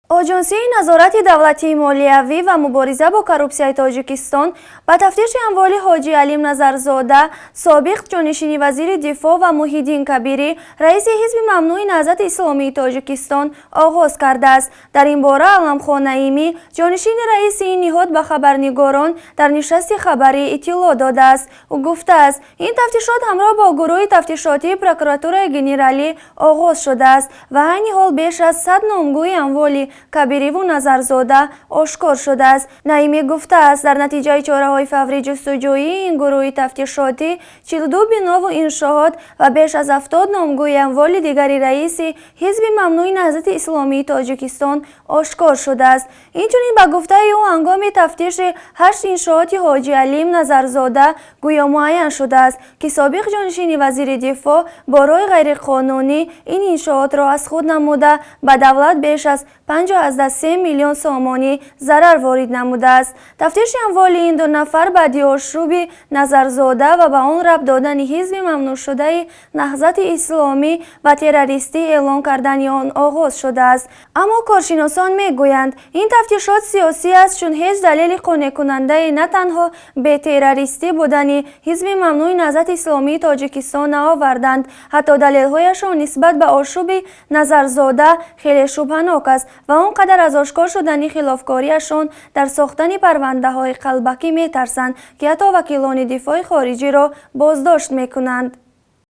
Оҷонсии назорати давлатии молиявӣ ва мубориза бо коррупсияи Тоҷикистон ба тафтиши амволи Ҳоҷи Алим Назарзода, собиқ ҷонишини вазири дифоъ, ва Муҳиддин Кабирӣ, раиси ҳизби мамнӯи Наҳзати Исломии Тоҷикистон, оғоз кардааст. Дар ин бора Аламхон Наимӣ, ҷонишини раиси ин ниҳод, ба хабарнигорон дар нишасти хабарӣ иттилоъ додааст. Ӯ гуфтааст, ин тафтишот ҳамроҳ бо гурӯҳи тафтишотии Прокуратураи генералӣ оғоз шудааст ва айни ҳол беш аз 100 номгӯи амволи Кабириву Назарзода ошкор шудааст. Наимӣ гуфтааст, дар натиҷаи чораҳои фаврии ҷустуҷӯии ин гурӯҳи тафтишотӣ 42 бинову иншоот ва беш аз 70 номгӯи амволи дигари раиси ҳизби мамнӯи Наҳзати Исломии Тоҷикистон ошкор шудааст. Инчунин, ба гуфтаи ӯ, ҳангоми тафтиши ҳашт иншооти Ҳоҷи Алим Назарзода гӯё муайян шудааст, ки собиқ ҷонишини вазири дифоъ бо роҳи ғайриқонунӣ ин иншоотро аз худ намуда, ба давлат беш аз 5,3 миллион сомонӣ зарар ворид намудааст. Тафтиши амволи ин ду нафар баъди ошӯби Назарзода ва ба он рабт додани ҳизби мамнӯъшудаи Наҳзати Исломӣ ва террористӣ эълон кардани он оғоз шудааст. Аммо коршиносон мегӯянд, ин тафтишот сиёсӣ аст, чун ҳеҷ далели қонеъкунандае на танҳо бетеррористӣ будани ҳизби мамнӯи Наҳзати Исломии Тоҷикистон наоварданд, ҳатто далелҳояшон нисбат ба ошӯби Назарзода хеле шубҳанок аст ва он қадар аз ошкор шудани хилофкориашон дар сохтани парвандаҳои қалбакӣ метарсанд, ки ҳатто вакилони дифои хориҷиро боздошт мекунанд.